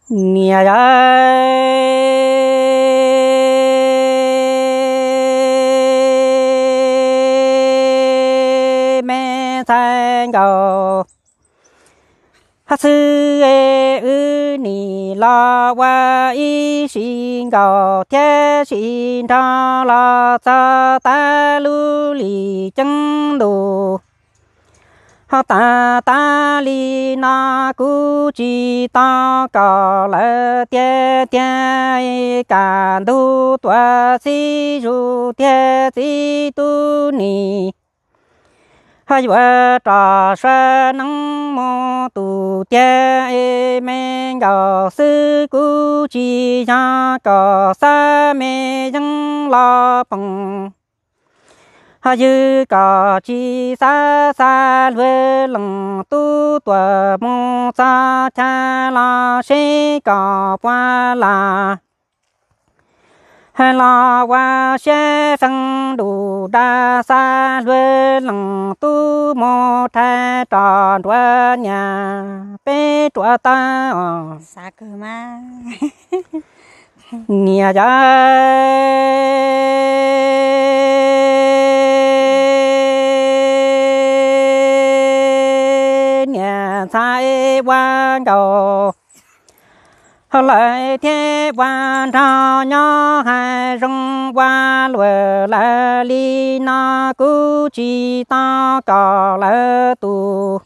Niam yawg, me ntxhais nkaus, hab xwb wb nim los ua ib sim nkaus thiab sim nrog los txog tag lub lim ceeb ntus. Ho tas tas li no kuv tsis tau kom lawv tiag tiag, kam ntug tuam txib zus tiag txiv tub nim. Ho yuav rov sua neeb mus tus tiag, me nkaus xwb kuv tsis yog kom xab me yeeb los poom. Ho ywg kom tsis xav xa luag leej tub tuam mus txog chaw los seb kom puas lam hais los ua siab feej ntuj dag xa luag leej tub mus rhais rov nruab niam peb ruam tawb os. Niam yawg, niam ntxhais ua nkaus, ho lawv thiaj ua nrog nyob hais zoo ua luam lawv li no kuv tsis tau kom lawv tus.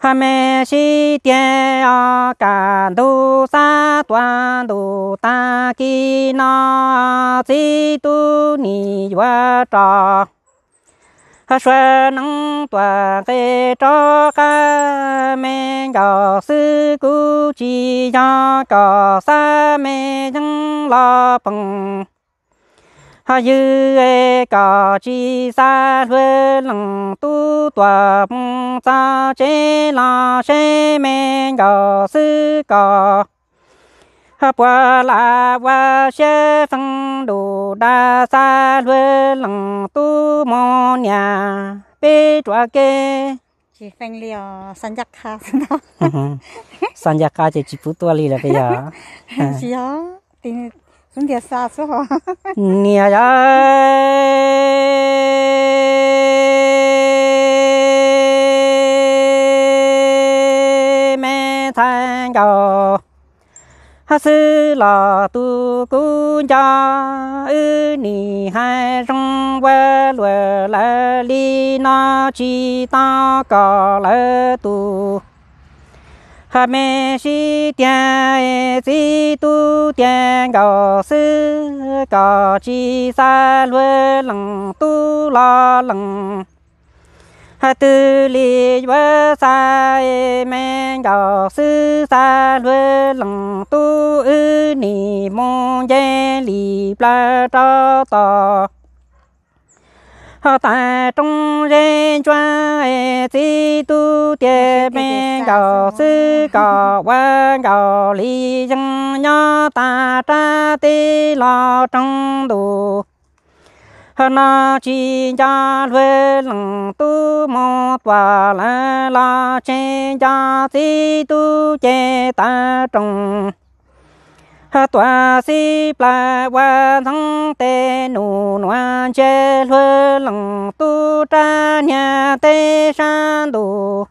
Ho me sib tiag os, kam ntug xab tuam ntuj tag kis no txiv tub nim yuav rov ho sua neeb tuam nqe rov qab, me nkaus xwb kuv tsis yog kom xab me yeeb los poom. Ho ywg kom tsis xa luag leej tub tuam mus txog tsev los seb me nkaus xwb kom ho puas lam ua siab feej ntuj dag xa luag leej tub mus niam peb ruam kev. Tsis feej li os, xa ncaj qha xwb no. Xa ncaj qha ces tsis pub tuaj li lawm peb yog. Tsis yog, xub ntiag xa xwb hos. Niam yawg, me ntxhais nkaus, hab xwb los tus kuv nco, wb nim hais zoo ua luam lawv li no tsis tau kom lawv tus. Ho me sib tiag txiv tub tiag nkaus xwb kom tsis xa luag leej tub los leej. Hais twg li yuav xa me nkaus xwb xa luag leej tub wb nim mus nce li plaws rau tod. Ho tais roob zeb ntsuab txiv tub tiag me nkaus xwb kom ua nkaus li yeej nyob tas rab teb los roog ntus. Ho no tsis nco luag leej tub mus tuam lawv los tseg nco txiv tub ces taw roos. Ho tuam xib plaws ua ntxoov tes nus nuav ntsia luag leej tub rab niag teb sab ntus.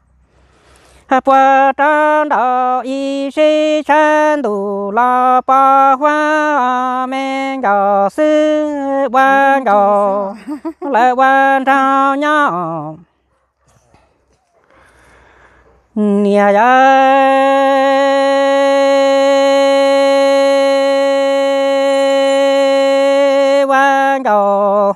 Ho puag rau nraum ib seb sab ntus los pos huab me nkaus xwb ua nkaus lawv ua nraug nyob. Niam yawg, ua nkaus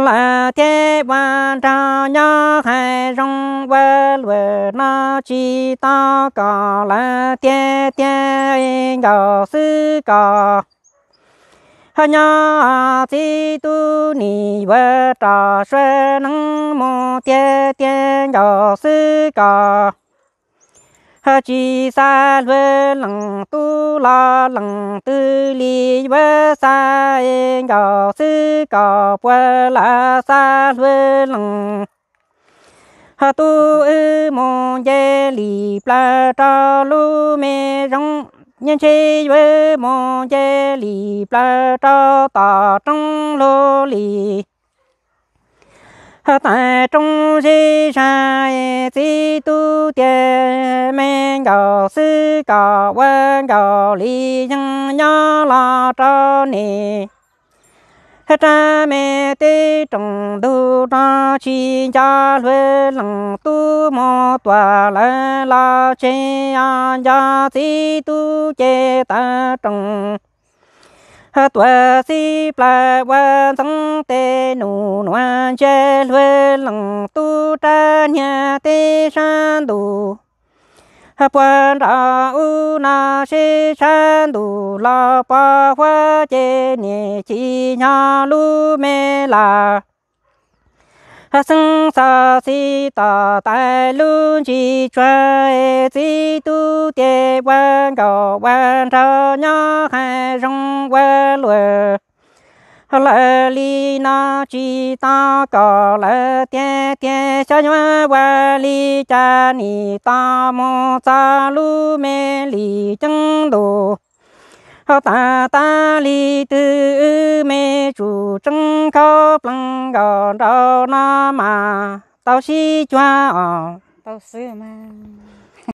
lawv thiaj ua nraug nyob hais zoo ua luam no tsis tau kom lawv tiag tiag nkaus xwb kom ho nyob txiv tub nim yuav rov sua neeb mus tiag tiag nkaus xwb kom ho tsis xa luag leej tub los leej twg li yuav xa nkaus xwb kom puas lam xa luag leej Ho tub wb mus nce li plaws rau lub me zoov, ntshe yuav mus nce li plaws rau tom roob lug li. Ho tawm roob zeb zag, txiv tub tias me nkaus xwb kom ua nkaus li yeej nyob los rau ne. Rab me teb roos ntug no tsis nco hluav lees, tub mus tuam lawv los tseg, nco txiv tub ces tawm roos tuam xib plaws ua ntxoov tes num nuav ntsia hluav lees, tub rab niag teb sab ntuj puag nraum ub no, seb sab ntuj los pov huab ces niam chim nyob lub me las. Xeeb txog txiv tom tais lub ntsis tsuag, txiv tub tias ua nkaus ua nraug nyob hav zoov ua luam. Lawv li no tsis tau kom lawv tiag tiag, xyov yuav ua li cas nim tau mus txog lub me li ceeb ntus. Ho tas tas li twg wb me tsum tseeb khaub plees nkaus nraum no mas tau sib cuag os. Tau xwb mas.